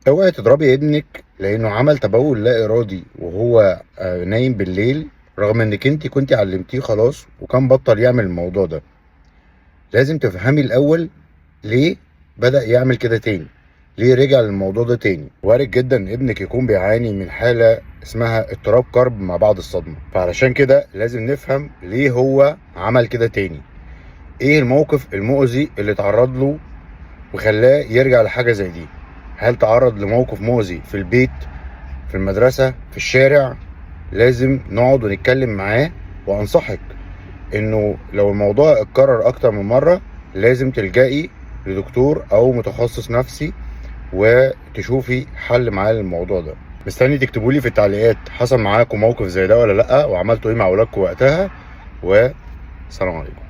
اوعي تضربي ابنك لانه عمل تبول لا ارادي وهو نايم بالليل، رغم انك انت كنت علمتيه خلاص وكان بطل يعمل الموضوع ده. لازم تفهمي الاول ليه بدأ يعمل كده تاني، ليه رجع للموضوع ده تاني. وارد جدا ابنك يكون بيعاني من حالة اسمها اضطراب كرب ما بعد الصدمة، فعلشان كده لازم نفهم ليه هو عمل كده تاني، ايه الموقف المؤذي اللي تعرض له وخلاه يرجع لحاجة زي دي. هل تعرض لموقف مؤذي في البيت، في المدرسة، في الشارع؟ لازم نقعد ونتكلم معاه. وانصحك انه لو الموضوع اتكرر اكتر من مرة لازم تلجئي لدكتور او متخصص نفسي وتشوفي حل معاه للموضوع ده. مستني تكتبولي في التعليقات حصل معاكم موقف زي ده ولا لأ، وعملتوا ايه مع اولادكم وقتها. والسلام عليكم.